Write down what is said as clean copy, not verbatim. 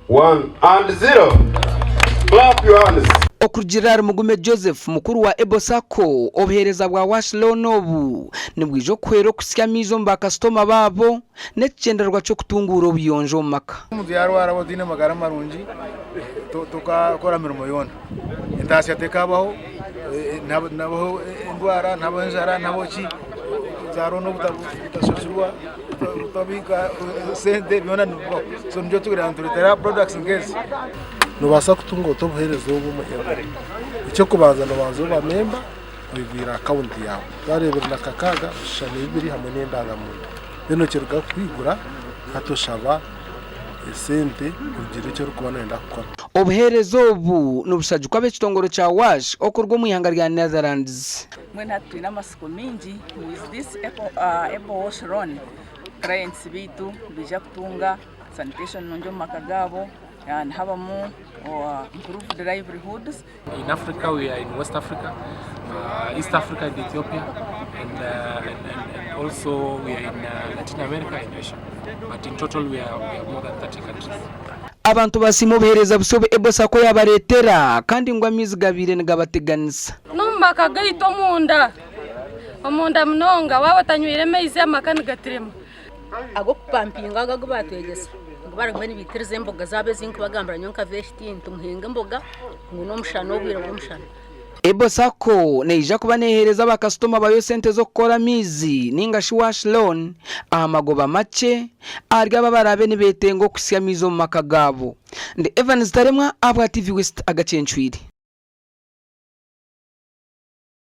1 and 0. Clap your hands. Okurugiirira ahari Mugume Joseph, mukuru wa Ebo Sacco, obuheereza bwa Wash Loan obu nibwija okuhwera okuhitsya amaizi omu bakasitoma baabo n'ekigyendererwa ky'okutunguura obuyonjo omu maka. Omuntu yarwara waaba otaine magara marungi tokakora mirimo yoona. Entaasya tekabaho, nihabaho endwara, nihabaho enjara, nihabaho ki, za looni obutashashurwa, obutabiika sente byona nibibaho. So nikyo turikugira ngu nitureetera products nk'ezi. Noobaasa kutunga ota obuheereza obu omu Ebo? Eky'okubanza noobanza oba memba oigwire akawunti yaawe. Twareebire na kakaaga, ebishushani bibiri hamwe n'endangamuntu. Then okiruga kwigura hati oshaba esente kurugiirira eki orikuba nooyenda kukora. Obuheereza obu nibushagikwa ab'ekitongore kya WASH okuruga omu ihanga rya Netherlands. Mbwenu hati twine amatsiko maingi with this Ebo Wash Loan, clients baitu nibaija kutunga sanitation nungi omu maka gaabo, nihabamu improved livelihoods. In Africa we are in West Africa, uh, East Africa and Ethiopia and, uh, and, and, and also we are in uh, Latin America and Asia. But in total we are, we are more than 30 countries. Abantu basiima obuheereza busya obu Ebo Sacco yabareetera kandi ngu amaizi gabaire nigabateganisa. N'omu maka gaitu omunda, omunda munonga waaba otanywire maizi amaka nigatirema. Ag'okupampinga ago agu baatwegyesa ngu baragume nibaitiriza emboga zaabo ezi nkubagambira nyowe nka Veshiti nti muhinge emboga ngu n'omushana obwire bw'omushana. Ebo Sacco neija kuba neeheereza bakasitoma baayo sente z'okukora amaizi ninga shi wash loan aha magoba makye ahari abo abaraabe nibeetenga okuhitsya amaizi omu maka gaabo. Ndi Evans Taremwa ahabwa TV West Agacencwire.